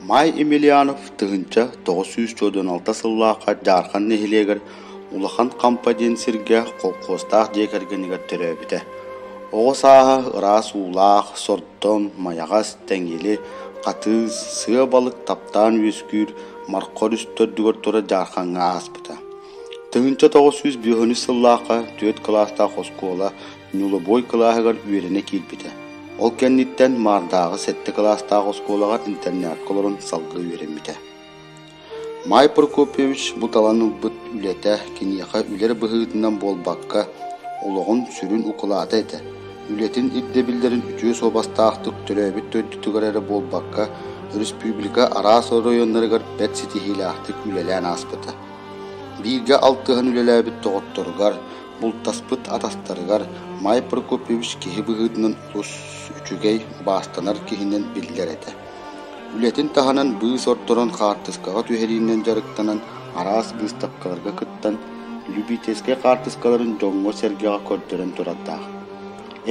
Маай Емельянов 1996 сыллаахха Дьаархан нэһилиэгэр Улахан Хампа диэн сиргэ холкуостаах дьиэ кэргэнигэр төрөөбүтэ. Оҕо сааһа ыраас уулаах, сордоҥ, майаҕас, тэҥили, хатыыс, сыа балык таптаан үөскүүр Марха өрүс төрдүгэр турар Дьаархаҥҥа ааспыта. 1905 сыллаахха түөрт кылаастаах оскуола ньулубуой кылааһыгар үөрэнэ киирбитэ. Ол кэнниттэн Маардааҕы сэттэ кылаастаах оскуолаҕа интернакка олорон салгыы үөрэммитэ. Май Прокопьевич бу талан ылбыт үлэтэ киниэхэ үлэ быһыытынан буолбакка, олоҕун сүрүн укулаата этэ. Үлэтин ирдэбиллэрин үтүө суобастаахтык төрөөбүт дойдутугар эрэ буолбакка, өрөспүүбүлүкэ араас оройуоннарыгар бэрт ситиһиилээхтик үлэлээн ааспыта. Бииргэ алтыһан үлэлээбит доҕотторугар, бултаспыт атастарыгар Май Прокопьевич киһи быһыытынан олус үчүгэй, убаастанар киһинэн биллэр этэ. Үлэтин таһынан быыс ордорон хаартыскаҕа түһэриинэн дьарыктанан араас быыстапкаларга кыттан, любительскай хаартыскаларын дьоҥҥо-сэргэҕэ көрдөрөн турардаах.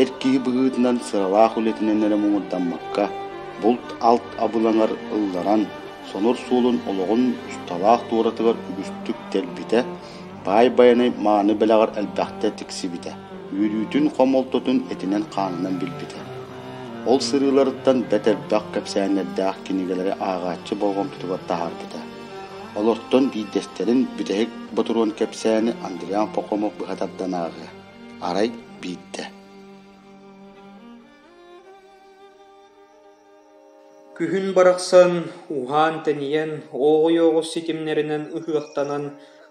Эр киһи быһыытынан сыралаах үлэтинэн эрэ муҥурдаммакка, булт-алт абылаҥар ылларан, сонор суолун олоҕун усталаах туоратыгар үгүстүк тэлбитэ, Баай Байанай мааны бэлэҕэр элбэхтэ тиксибитэ, үөрүүтүн-хомолтотун этинэн-хаанынан билбитэ. Ол сырыыларыттан бэрт элбэх кэпсээннэрдээх кинигэлэри ааҕааччы болҕомтотугар таһаарбыта. Олортон биирдэстэрин бүтэһик ботуруон кэпсээни Андриан Пахомов быһа тардан ааҕыа. Арай биирдэ. Күһүн барахсан уһаан-тэнийэн, ооҕуй-оҕус ситимнэринэн ыһыахтанан,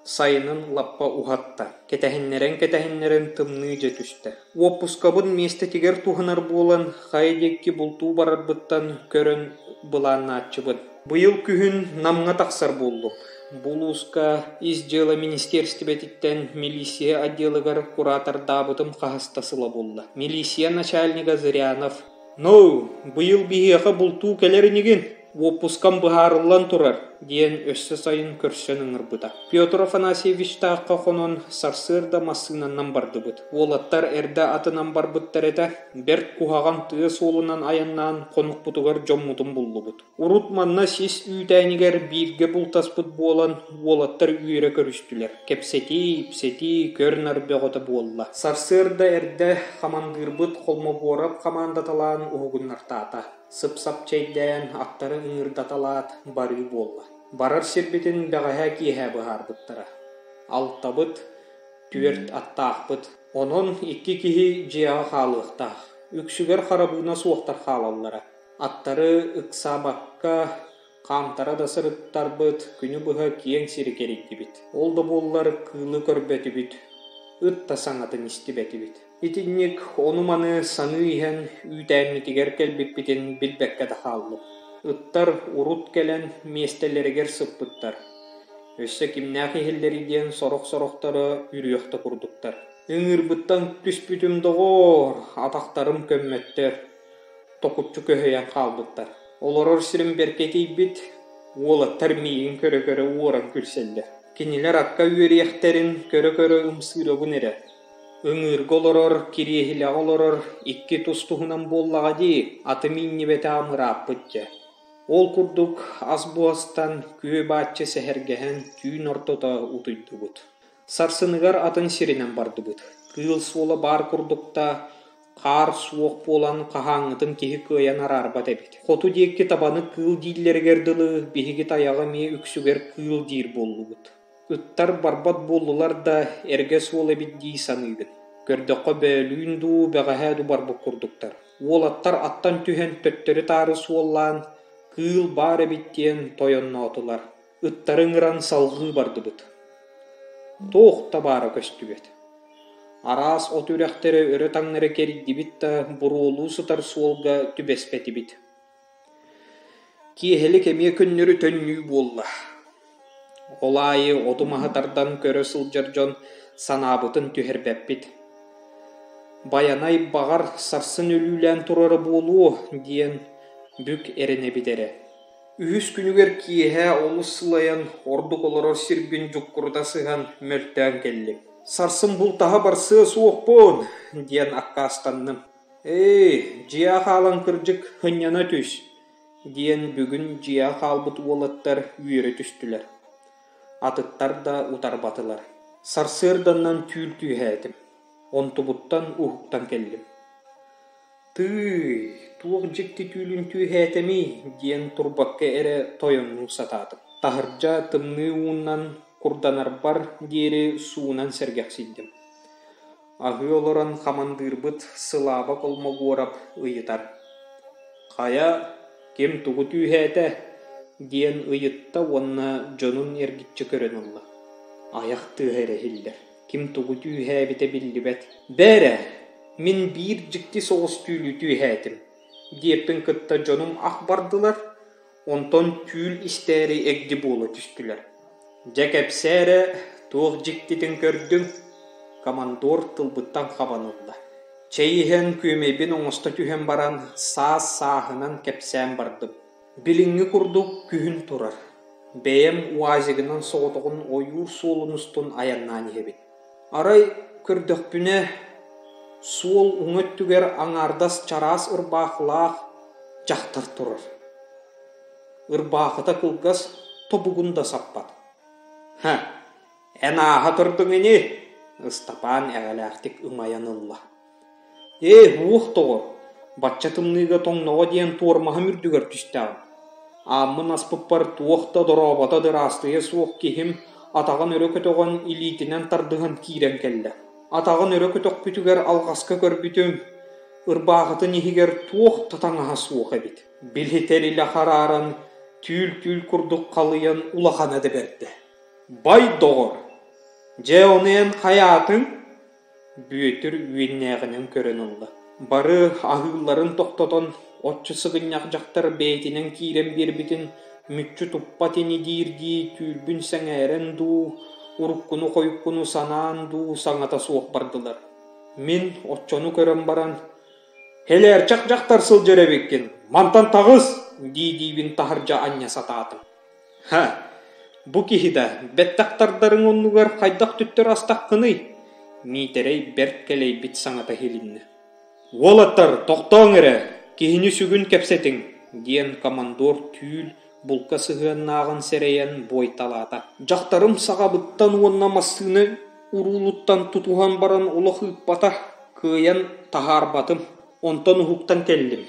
сайынын лаппа уһатта, кэтэһиннэрэн-кэтэһиннэрэн тымныы дьэ түстэ. Уоппускабын миэстэтигэр туһанар буолан, хайа диэки бултуу барарбыттан көрөн былааннааччыбын. Быйыл күһүн Намҥа тахсар буоллум. Бу улууска Ис дьыала министиэристибэтиттэн милиция отделыгар куратордаабытым хаһыс да сыла буолла. Милиция начальнига Зырянов «Ну, быйыл биһиэхэ бултуу кэлэр инигин, уоппускам быһаарыллан турар» диэн өссө сайын көрсөн ыҥырбыта. Петр Афанасьевичтаахха хонон сарсыарда массыынанан бардыбыт. Уолаттар эрдэ атынан барбыттар этэ. Бэрт куһаҕан тыа суолунан айаннаан хонукпутугар дьоммутун буллубут. Урут манна сис үүтээнигэр бииргэ бултаспыт буолан, уолаттар үөрэ көрүстүлэр. Кэпсэтии-ипсэтии, көр-нар бөҕөтө буолла. Сарсыарда эрдэ хамандыырбыт Холмогоров хамаандаталаан уһугуннартаата. Сып-сап чэйдээн, аттары ыҥырдаталаат, барыы буолла. Барар сирбитин бэҕэһээ киэһэ быһаарбыттара. Алтабыт, түөрт аттаахпыт. Онон икки киһи дьиэҕэ хаалыахтаах. Үксүгэр харабыына суохтар хаалаллара. Аттары ыксаабакка, хаамтара да сырыттарбыт, күнү быһа киэҥ сири кэрийдибит. Ол да буоллар кыылы көрбөтүбүт, ыт да саҥатын истибэтибит. Итинник ону-маны саныы иһэн үүтээммитигэр кэлбиппитин билбэккэ да хааллым. Ыттар урут кэлэн миэстэлэригэр сыппыттар. Өссө кимнээх иһэллэрий диэн сорох-сорохторо үрүөх да курдуктар. Ыҥыырбыттан түспүтүм доҕоор, атахтарым көммөттөр. Токуччу көһүйэн хаалбыттар. Олорор сирим бэркэ итийбит, уолаттар миигин көрө-көрө уоран күлсэллэр. Кинилэр акка үөрүйэхтэрин көрө-көрө ымсыырабын эрэ. Ыҥыырга олорор, кириэһилэҕэ олорор икки тус-туһунан буоллаҕа дии, аты миинньибэтэҕим ырааппыт дьэ. Ол курдук ас буостан, күө-бааччы сэһэргэһэн түүн ортото утуйдубут. Сарсыныгар атын сиринэн бардыбыт. Кыыл суола баар курдук да, Хаар суох буолан хаһааҥҥытын киһи кыайан араарбат эбит. Хоту диэки табаны кыыл дииллэригэр дылы биһиги тайаҕы эмиэ үксүгэр кыыл диир буоллубут. Ыттар барбат буоллулар да эргэ суол эбит дии саныыгын. Көрдөххө бөөлүүн дуу, бэҕэһээ дуу барбыт курдуктар. Уолаттар аттан түһэн төттөрү-таары суоллаан кыыл баар эбит диэн тойонноотулар. Ыттары ыҥыран салҕыы бардыбыт. Туох да баара көстүбэт. Араас от үрэхтэри өрө-таҥнары кэрийдибит да, буруолуу сытар суолга түбэспэтибит. Киэһэлик эмиэ көннөрү төннүү буолла. Ол аайы оту-маһы тардан көрө сылдьар дьон санаабытын түһэрбэппит. Байанай баҕар сарсын өлүүлээн турара буолуо диэн бүк эрэнэбит эрэ. Үһүс күнүгэр киэһэ олус сылайан, ордук олорор сирбин дьуккурута сыһан, мөлтөөн кэллим. «Сарсын бултаһа барсыа суохпун» диэн аккаастанным. «Ээ, дьиэҕэ хаалан кырдьык, сынньана түс. диэн бүгүн дьиэҕэ хаалбыт уолаттар үөрэ түстүлэр, атыттар да утарбатылар. Сарсыарданан түүл түүһээтим, онтубуттан уһуктан кэллим. Тыый, туох дьикти түүлүн түүһээтэмий диэн турбакка эрэ тойоннуу сатаатым. Таһырдьа тымныы уунан курданарбар диэри суунан сэргэхсийдим. Аһыы олорон хамандыырбыт Сылааба Колмогоров ыйытар: «Хайа, ким тугу түүһээтэ?» диэн ыйытта уонна дьонун эргиччи көрөн ылла. Айах тыаһа эрэ иһиллэр, ким тугу түүһээбитэ биллибэт. «Бээрэ, мин биир дьикти соҕус түүлү түүһээтим» диэппин кытта дьонум ах бардылар, онтон түүл истээри эгди буола түстүлэр. «Дьэ кэпсээ эрэ, туох дьиктитин көрдүҥ?» Командор тылбыттан хабан ылла. Чэй иһэн күөмэйбин оҥосто түһэн баран, саас-сааһынан кэпсээн бардым. Билиҥҥи курдук күһүн турар. Бэйэм УАЗигынан соҕотоҕун ойуур суолун устун айаннаан иһэбин. Арай көрдөхпүнэ, суол уҥа өттүгэр аҥаардас чараас ырбаахылаах дьахтар турар. Ырбаахыта кылгас, тобугун да саппат. «Һа, эн ааһа турдуҥ ини!» Ыстапаан эҕэлээхтик ымайан ылла. «Ээ, уох тоҕо, бачча тымныыга тоҥноҕо диэн туормаһым үрдүгэр түстэҕим. Ааммын аспыппар туох да дорообото дыраастыйа суох киһим атаҕын өрө көтөҕөн илиитинэн тардыһан киирэн кэллэ. Атаҕын өрө көтөхпүтүгэр алҕаска көрбүтүм, ырбаахытын иһигэр туох да таҥаһа суох эбит. Били тэрилэ харааран, түүл-түүл курдук халыйан улахана да бэрдэ. Бай доҕор, дьэ ону эн хайаатыҥ?» Бүөтүр үөннээҕинэн көрөн ылла. Бары аһыылларын тохтотон, оччо сыгынньах дьахтар бэйэтинэн киирэн биэрбитин мүччү туппат ини диирдии түүрбүн сэҥээрэн дуу, уруккуну-хойуккуну санаан дуу саҥата суох бардылар. Мин оччону көрөн баран «Хэлээрчэх дьахтар сылдьар эбиккин, мантан таҕыс!» дии-диибин таһырдьа анньа сатаатым. Һа, бу киһи да бэттэх тардарыҥ оннугар хайдах төттөрү астаххыный? Миитэрэй бэрт кэлэйбит саҥата иһилиннэ. «Уолаттар, тохтооҥ эрэ, киһини сүгүн кэпсэтиҥ!» диэн командор түүл булка сыһыаннааҕын сэрэйэн буойталаата. Дьахтарым саҕабыттан уонна массыына уруулуттан тутуһан баран олох ыыппата, кыайан таһаарбатым, онтон уһуктан кэллим,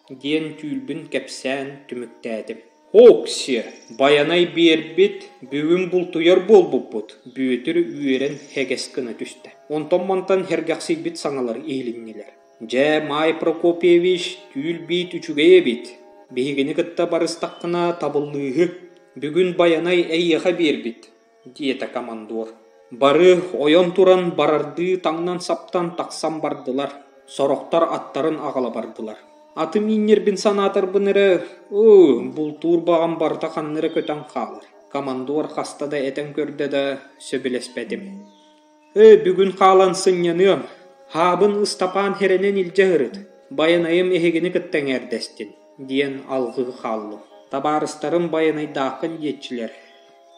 диэн түүлбүн кэпсээн түмүктээтим. Ок-сиэ, Байанай биэрбит, бүгүн бултуйар буолбуппут, Бүөтүр үөрэн һэгэс гына түстэ. Онтон-мантан һэргэхсийбит саҥалар иһилиннилэр. Дьэ, Маай Прокопьевич, түүл-биит үчүгэй эбит. Биһигини кытта барыстаххына табыллыыһы. Бүгүн Байанай эйиэхэ биэрбит, диэтэ командор. Бары ойон туран барардыы таҥнан-саптан тахсан бардылар, сорохтор аттарын аҕала бардылар. Аты миинньэрбин санаатарбын эрэ, ыы, бултуур баҕам барыта ханна эрэ көтөн хаалар. Командор хаста да этэн көрдө да, сөбүлэспэтим. Ээ, бүгүн хаалан сынньаныам. Хаабын Ыстапаан хэрэнэн илдьэ сырыт, Байанайым эһигини кытта эҥээрдэстин, диэн алҕыы хааллым. Табаарыстарым Байанайдааххын диэччилэр.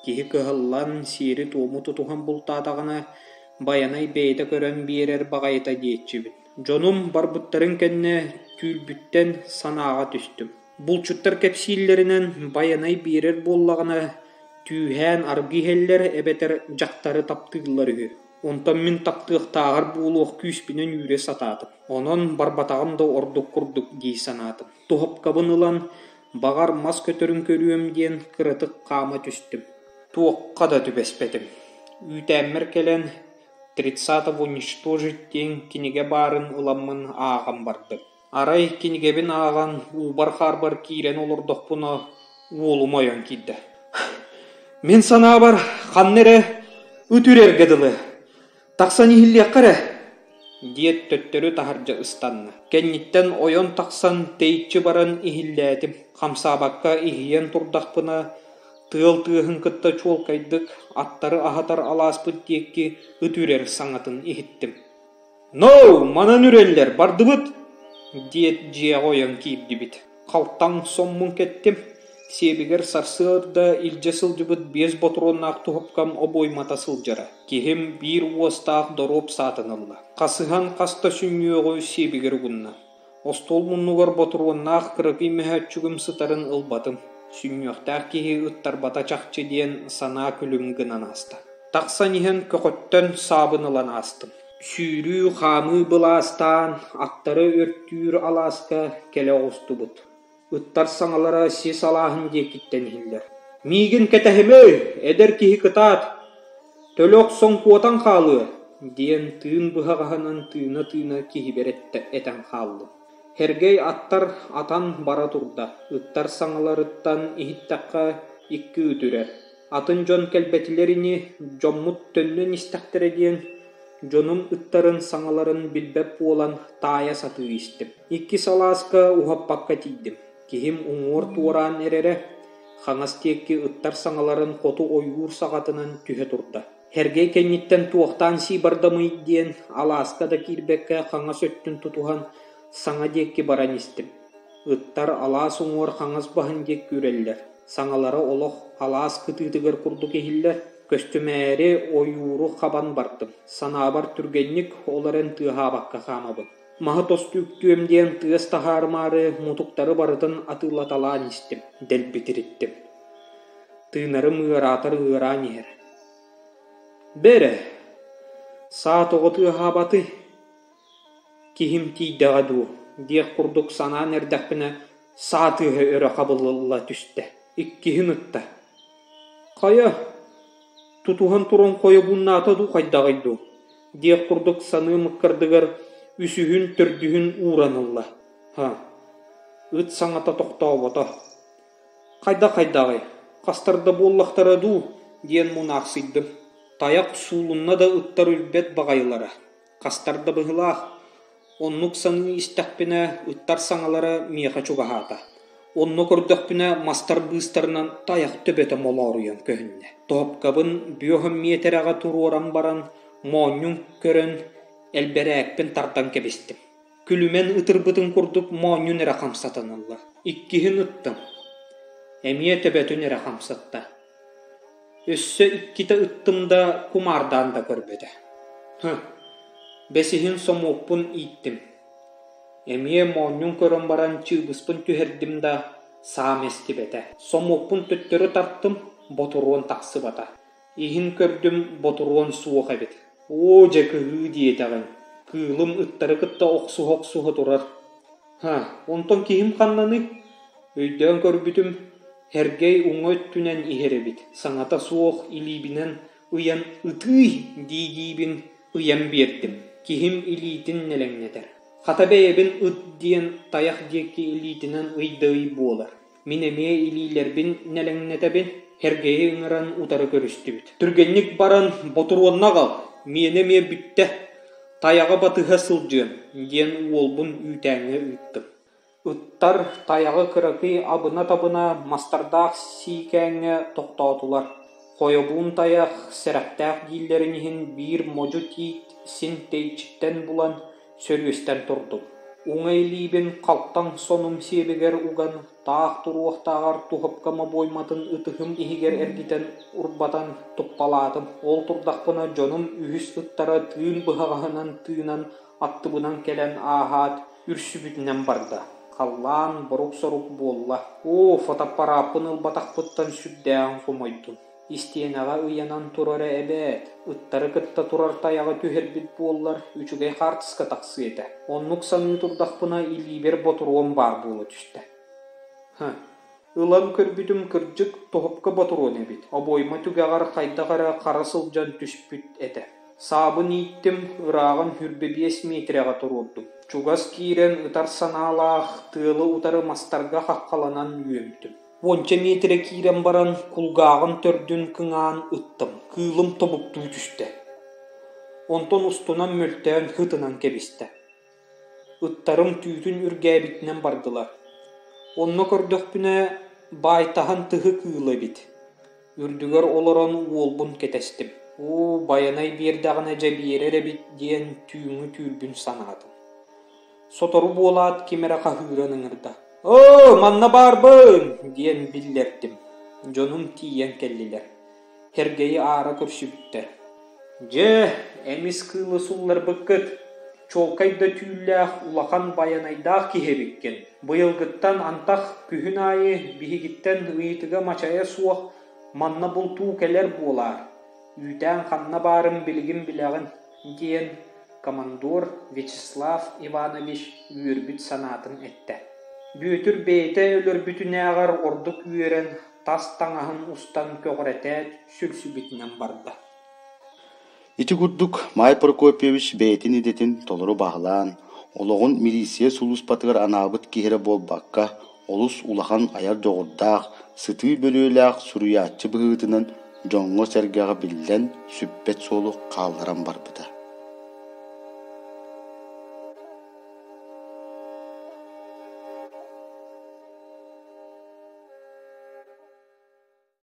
Киһи кыһаллан, сиэри-туому тутуһан бултаатаҕына, Байанай бэйэтэ көрөн биэрэр баҕайыта диэччибин. Дьонум барбыттарын кэннэ түүл-бүттэн санааҕа түстүм. Булчуттар кэпсииллэринэн, Байанай биэрэр буоллаҕына, түүһээн аргы иһэллэр эбэтэр дьахтары таптыыллар үһү. Онтон мин таптыахтааҕар буолуох күүспүнэн үүрэ сатаатым. Онон барбатаҕым да ордук курдук дии санаатым. Туһапкабын ылан, баҕар, мас көтөрүн көрүөм диэн кыратык хаама түстүм. Туохха да түбэспэтим. Үүтээммэр кэлэн «Тридцатого уничтожить» диэн кинигэ баарын ыламмын ааҕан бардым. Арай кинигэбин ааҕан уубар-хаарбар киирэн олордохпуна уолум ойон киирдэ. «Мин санаабар, ханна эрэ ыт үрэргэ дылы. Тахсан иһиллиэххэ эрэ» диэт төттөрү таһырдьа ыстанна. Кэнниттэн ойон тахсан тэйиччи баран иһиллээтим. Хамсаабакка иһийэн турдахпына, тыал тыаһын кытта чуолкайдык аттары аһатар алааспыт диэки ыт үрэр саҥатын иһиттим. «Ноу, манан үрэллэр, бардыбыт!» диэт дьиэҕэ ойон киирдибит. Халтаҥ соммун кэттим, сиэбигэр сарсыарда илдьэ сылдьыбыт биэс ботуруоннаах туһупкам обуоймата сылдьара. Киһим биир уостаах доруоп саатын ылла. Хасыһан хас да сүнньүөҕү сиэбигэр угунна. Остуол муннугар ботуруоннаах кыракый мөһөөччүгүм сытарын ылбатым, сүнньүөхтээх киһи ыттарбата чахчы диэн санаа күлүм гынан ааста. Тахсан иһэн көхөттөн саабын ылан аастым. Сүүрүү, хаамыы былаастаан, аттары өртүүр алааска кэлэ оҕустубут. Ыттар саҥалара сис алааһын диэкиттэн иһиллэр: «Миигин кэтэһимэ, эдэр киһи кытаат, төлө охсон куотан хаалыа» диэн тыын быһаҕаһынан тыына-тыына киһибэр этэн хааллым. Һэргэй аттар атан бара турда, ыттар саҥаларыттан иһиттэххэ икки ыт үрэр. Атын дьон кэлбэтилэр ини, дьоммут төннөн истэхтэрэ диэн, дьонум ыттарын саҥаларын билбэт буолан таайа сатыы истим. Иккис алааска уһаппакка тиийдим. Киһим уҥуор туораан эрэрэ, хаҥас диэки ыттар саҥаларын хоту ойуур саҕатынан түһэ турда. Һэргэй кэнниттэн туохтаан сии бардамый диэн алааска да киирбэккэ хаҥас өттүн тутуһан саҥа диэки баран истим. Ыттар алаас уҥуор хаҥас баһын диэки үрэллэр, саҥалара олох алаас кытыытыгар курдук иһиллэр. Көстүмээри ойууру хабан бардым. Санаабар түргэнник ол эрэн тыаһаабакка хаамабын. Маһы тосту үктүөм диэн тыас таһаарымаары мутуктары барытын атыылаталаан истим, дэлби тириттим. Тыынарым ыараатар ыараан иһэр. Бэрэ, саа тоҕо тыаһаабатый? Киһим тиийдэҕэ дуу диэх курдук санаан эрдэхпинэ, саа тыаһа өрө хабылла түстэ. Иккиһин ытта. Хайа, тутуһан туран хойобууннаата дуу хайдаҕый дуу диэх курдук саныым ыккардыгар үсүһүн, төрдүһүн ууран ылла. Һа, ыт саҥата тохтообото. Хайдах-хайдаҕый, хастар да буоллахтара дуу диэн мунаахсыйдым. Тайах суулунна да ыттар үрбэт баҕайылара. Хастар да быһыылаах, оннук саныы истэхпинэ, ыттар саҥалара миэхэ чугаһаата. Онно көрдөхпүнэ, мастар быыстарынан тайах төбөтө молооруйан көһүннэ. Тоһопкабын бүөһүм миэтэрэҕэ туруоран баран, моонньун көрөн, элбэрээкпин тардан кэбистим. Күлүмэн ытырбытын курдук моонньун эрэ хамсатан ылла. Иккиһин ыттым. Эмиэ төбөтүн эрэ хамсатта. Өссө иккитэ ыттым да кумаардаан да көрбөтө. Һы, бэсиһин сомуокпун ииттим. Эмиэ моонньун көрөн баран чыыбыспын түһэрдим да, саам эстибэтэ. Сомуокпун төттөрү тартым, ботуруон тахсыбата. Иһин көрдүм, ботуруон суох эбит. Оо, дьэ кыһыы диэтэҕиҥ, кыылым ыттары кытта охсуһа-охсуһа турар. Һа, онтон киһим ханнаный? Өйдөөн көрбүтүм, Һэргэй уҥа өттүнэн иһэр эбит, саҥата суох илиибинэн ыйан ытыый дии-диибин ыйан биэрдим. Киһим илиитин нэлэҥнэтэр. Хата бэйэбин ыт диэн тайах диэки илиитинэн ый да ый буолар. Мин эмиэ илиилэрбин нэлэҥнэтэбин, Һэргэйи ыҥыран утары көрүстүбүт. Түргэнник баран ботуруонна аҕал, миэнэ эмиэ бүттэ, тайаҕы батыһа сылдьыам, диэн уолбун үүтээҥҥэ ыыттым. Ыттар тайаҕы кыракый абына-табына мастардаах сиикээҥҥэ тохтоотулар. Хойобуун тайах сэрэхтээх дииллэрин иһин биир модьу тиит син тэйиччиттэн булан сөрүөстэн турдум. Уҥа илиибин халтаҥ сонум сиэбигэр уган, таах туруохтааҕар туһапка мобуойматын ытыһым иһигэр эргитэн урбатан туппалаатым. Ол турдахпына дьонум үһүс ыттара тыын быһаҕаһынан тыынан аттыбынан кэлэн ааһаат, үрсүбүтүнэн барда. Халлаан борук-сорук буолла. Оо, фотоаппарааппын ылбатахпыттан сүрдээҕин хомойдум. Истиэнэҕэ ыйанан турара эбээт, ыттары кытта турар тайаҕы түһэрбит буоллар, үчүгэй хаартыска тахсыа этэ. Оннук саныы турдахпына илиибэр ботуруон баар буола түстэ. Һы, ылан көрбүтүм кырдьык тоһупка ботуруон эбит, обойма түгэҕэр хайдах эрэ хара сылдьан түспүт этэ. Саабын ииттим, ырааҕын 25 миэтэрэҕэ туруордум. Чугас киирэн ытар санаалаах тыалы утары мастарга хаххаланан үөмтүм. Уонча миэтэрэ киирэн баран кулгааҕын төрдүн кыҥаан ыттым, кыылым тобуктуу түстэ. Онтон устунан мөлтөөн һытынан кэбистэ. Ыттарым түүтүн үргээбитинэн бардылар. Онно көрдөхпүнэ, баайтаһан тыһы кыыл эбит. Үрдүгэр олорон уолбун кэтэстим. Уу, Байанай биэрдэҕинэ дьэ биэрэр эбит диэн түүҥҥү түүрбүн санаатым. Сотору буолаат ким эрэ хаһыыран ыҥырда: «Оо, манна баарбын!» диэн биллэрдим. Дьонум тиийэн кэллилэр. Һэргэйи аара көрсүбүттэр. «Дьэ, эмис кыылы сулларбыккыт. Чуолкай да түүллээх, улахан байанайдаах киһи эбиккин. Быйылгыттан антах күһүн аайы биһигиттэн ыйытыга-мачайа суох манна бултуу кэлэр буолаар, үүтээн ханна баарын билигин билэҕин, диэн командор Вячеслав Иванович үөрбүт санаатын эттэ. Бүөтүр бэйэтэ өлөрбүтүнээҕэр ордук үөрэн, тас таҥаһын устан көҕүрэтээт, сүлсүбүтүнэн барда. Ити курдук Май Прокопьевич бэйэтин идэтин толору баһылаан, олоҕун милиция сулууспатыгар анаабыт киһи эрэ буолбакка, олус улахан айар дьоҕурдаах, сытыы бөрүөлээх суруйааччы быһыытынан дьоҥҥо-сэргэҕэ биллэн, сүппэт суолу хаалларан барбыта.